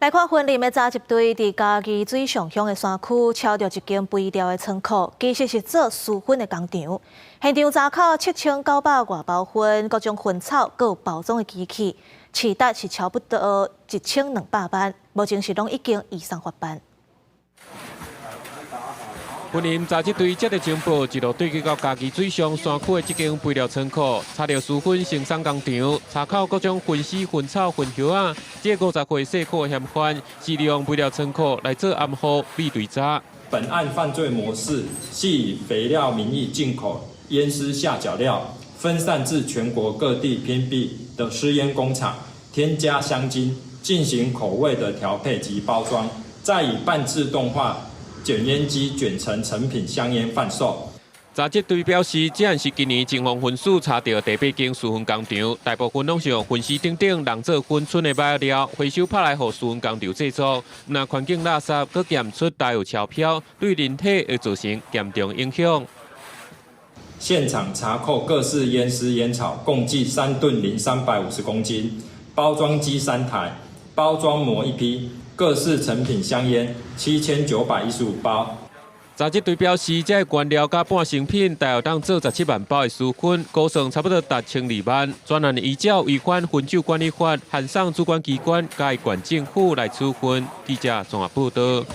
來看雲林的雜集隊，佇嘉義水上鄉的山區，抄著一間肥料的倉庫，其實是做私粉的工廠。現場查扣7900外包粉，各種粉草，閣有包裝的機器，市值是差不多1200萬，目前是攏已經移送法辦。雲林雜集隊接到情報，一路對去到嘉義水上山區的這間肥料倉庫，查著私粉生產工廠，查扣各種粉絲、粉草、粉葉仔。這個50歲姓柯的嫌犯是利用肥料倉庫來做暗號比對渣。本案犯罪模式係以肥料名義進口煙絲下腳料，分散至全國各地偏僻的私煙工廠，添加香精，進行口味的調配及包裝，再以半自動化捲煙機捲成成品香煙販售。查緝隊表示，這案是今年偵防分署查著第八間私粉工廠，大部分攏是用粉絲等等人做粉村的物料回收拍來予私粉工廠製作，毋但環境垃圾，閣檢出帶有超標，對人體會造成嚴重影響。現場查扣各式煙絲煙草共計3噸零350公斤，包裝機3台，包裝膜一批。各式成品香煙7915包。查緝隊表示，這個原料佮半成品，大約當做17萬包的私粉，估算差不多達1200萬。專案依照違反薰酒管理法，函送主管機關佮縣政府來處分。記者綜合報道。